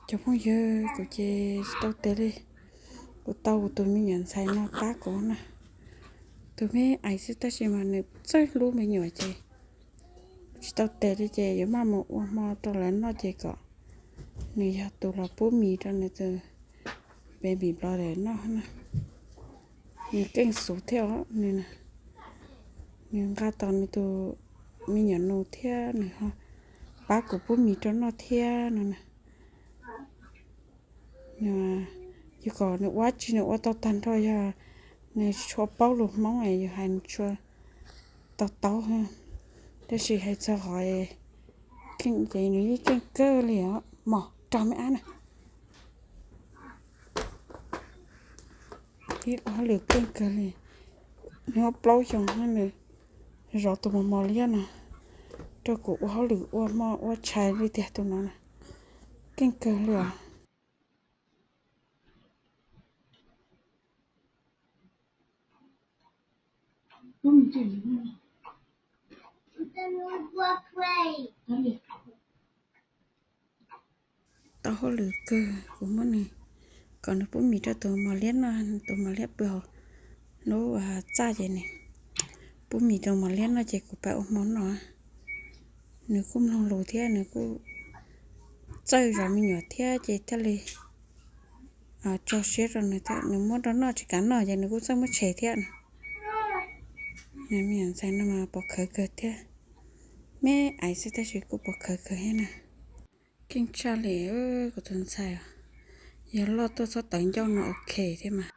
Cov phooj ywg, kuv ces tsis tau tes li. Kuv tau kuv tus me nyuam ntxhais no pab kuv na. Tus me aiv xwb tab sis mas nws txawj hlub me nyuam ces tsis tau tes li ces yuav maj mus ua hmo rau lawv noj ces kom nws yog tus los pub mis rau nws tus baby brother noj na. Nws keej xus thiab os, nws, nws nqa tos nws tus me nyuam nus thiab nws ho pab kuv pub mis rau noj thiab no na. Yog kom nws ua tsi nws ua tau tag nrho, yog nws tsis tshua paub lus Hmoob es yus hais nws tsis tau taub, tab sis hais txog qhov keej ces nws yeej keej kawg li os. Mos, rau me ab na. Ib ua hauj lwm keej kawg li. Nws muaj plaub xyoos nws zov tus mos mos liab no rau kuv ua hauj lwm ua hmo ua tshais li tiag tus no na. Keej kawg li os. Tau hauj lwm kawg, kuv muab nws, kom nws pub mis rau tus mos liab noj, tus mos liab pw hauv lub txaj ces nws pub mis rau mos liab noj ces kuv pab ua hmo noj. Nws kuj mloog lus thiab nws kuj txawj zov me nyuam thiab ces thiaj li tso siab rau nws thiab. Nws muab rau noj tsis kav noj ces nws kuj txawj muab tshem thiab. Nws me nyuam ntxhais no mas pov khawv kawg thiab. Me aiv xwb tab sis kuj pov khawv kawg thiab na. Keej tshaj li kuv tus ntxhais, yog loj tuaj txhob tawv ncauj no ok thiab mas.